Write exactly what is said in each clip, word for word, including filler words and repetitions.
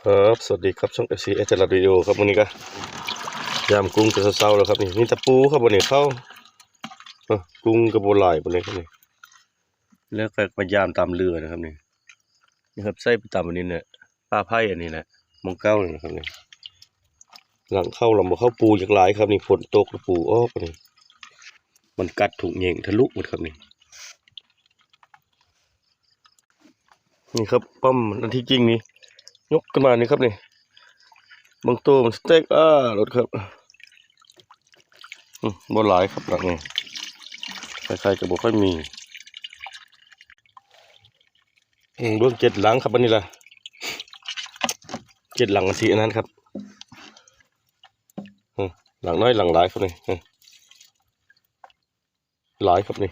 ครับ สวัสดีครับ ช่อง เอฟซี เอส จรัสวิดีโอครับ มื้อนี้ก็ยามกุ้งแต่เช้าๆแล้วครับ นี่มีแต่ปูครับ วันนี้เข้า เอ้อ กุ้งก็บ่หลายปานใดครับนี่ แล้วก็มายามตามเรือนะครับนี่ นี่ครับ ใส่ไปตามอันนี้เนี่ย ป่าไผ่อันนี้แหละ หม่องเก่านี่นะครับนี่ หลังเข้า หลังบ่เข้า ปูอยากหลายครับนี่ ฝนตกแล้วปูออกนี่ มันกัดถุงแยงทะลุหมดครับนี่ นี่ครับ ป้อมมัน อันที่จริงนี่ ยกขึ้นมานี่ครับนี่ บางตัวมันสเต็ก อ้า หลุดครับ อืม บ่หลายครับหลังนี่ ใครๆก็บ่ค่อยมี อืม เบิ่งเจ็ดหลังครับ อันนี้ล่ะ เจ็ดหลังอันที่อันนั้นครับ อืม หลังน้อยหลังหลายครับนี่ อืม หลายครับนี่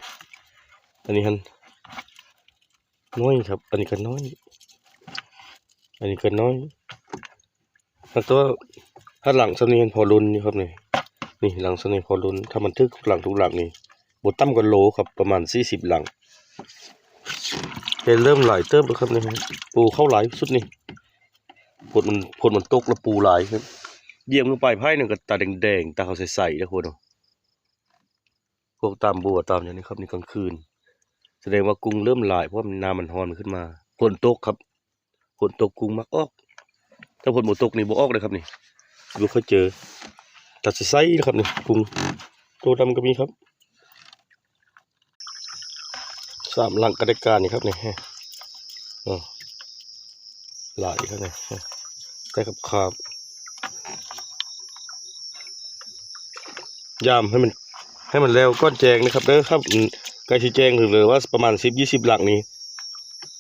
อันนี้หั่นน้อยครับ อันนี้ก็น้อย อันนี้ก็น้อย ถ้าตัว ถ้าหลังส่ำนี้หั่นพอลุ้นอยู่ครับนี่ นี่หลังส่ำนี้พอลุ้น ถ้ามันถึกทุกหลังทุกหลังนี่ บ่ต่ำกว่าโลครับ ประมาณสี่สิบหลัง เห็นเริ่มหลายเติบแล้วครับนี่ ปูเข้าหลายสุดนี่ ฝนมัน ฝนมันตกแล้วปูหลายครับ เยี่ยมลงไปไผ่หนึ่งก็ตาแดงๆ ตาขาวใสๆ นะคุณเนาะ พวกตามบัวตามอย่างนี้ครับ นี่กลางคืน แสดงว่ากุ้งเริ่มหลาย เพราะว่าน้ำมันฮ้อนมันขึ้นมา ฝนตกครับ ฝนตกกุ้งมักออก ถ้าฝนบ่ตกนี่บ่ออกเลยครับนี่ บ่ค่อยเจอ ตาใสๆ นะครับนี่ กุ้ง ตัวดำก็มีครับ สามหลังก็ได้การนี่ครับนี่ เออ หลายครับนี่ ได้ครับ ครับ ยามให้มัน ให้มันแล้วก่อนแจ้งนะครับเด้อครับ อืม ใกล้สิแจ้ง หรือว่าประมาณสิบ ยี่สิบหลังนี้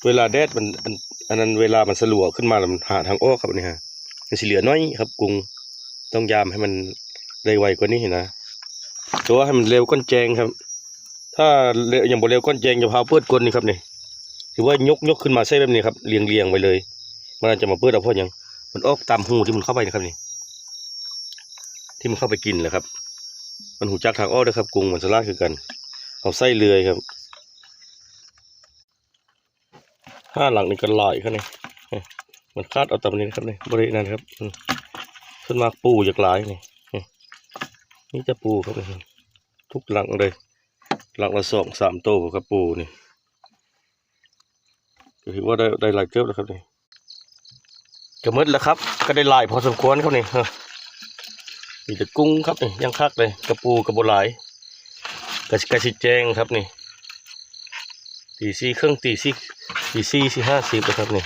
เวลาแดดมัน อัน อันนั้น เวลามันสลัวขึ้นมาแล้วมันหาทางออกครับนี่ฮะ มันสิเหลือน้อยครับ กุ้ง ต้องยามให้มันได้ไวกว่านี้นะ แต่ว่าให้มันเร็วก่อนแจ้งครับ ถ้าเร็ว ยังบ่เร็วก่อนแจ้ง อย่าพาเปิดก้นนี่ครับนี่ ถือว่ายก ยกขึ้นมาใส่แบบนี้ครับ เรียงๆ ไว้เลย มันอาจจะมาเปิดเอาเพราะหยัง มันออกตามหูที่มันเข้าไปนะครับนี่ ที่มันเข้าไปกินแหละครับ มันฮู้จักทางออกเด้อครับ กุ้งมันฉลาดคือกัน เอาใส่เลื่อยครับ ห้าหลังนี่ก็หลายครับนี่ มันคาดเอาตามนี้นะครับนี่ บ่ได้นั่นครับ อืม ส่วนมากปูอยากหลายนี่ นี่ มีแต่ปูครับนี่ ทุกหลังเลย หลังละสองสามโตครับปูนี่ ก็ถือว่าได้ ได้หลายเติบแล้วครับนี่ ก็หมดแล้วครับ ก็ได้หลายพอสมควรครับนี่ เออ มีแต่กุ้งครับนี่ ยังคักเลย กะปูกะบ่หลาย กะ กะสิแจ้งครับนี่ ตีสี่ครึ่ง ตีสี่ ตีสี่ สี่ห้าสิบแล้วครับนี่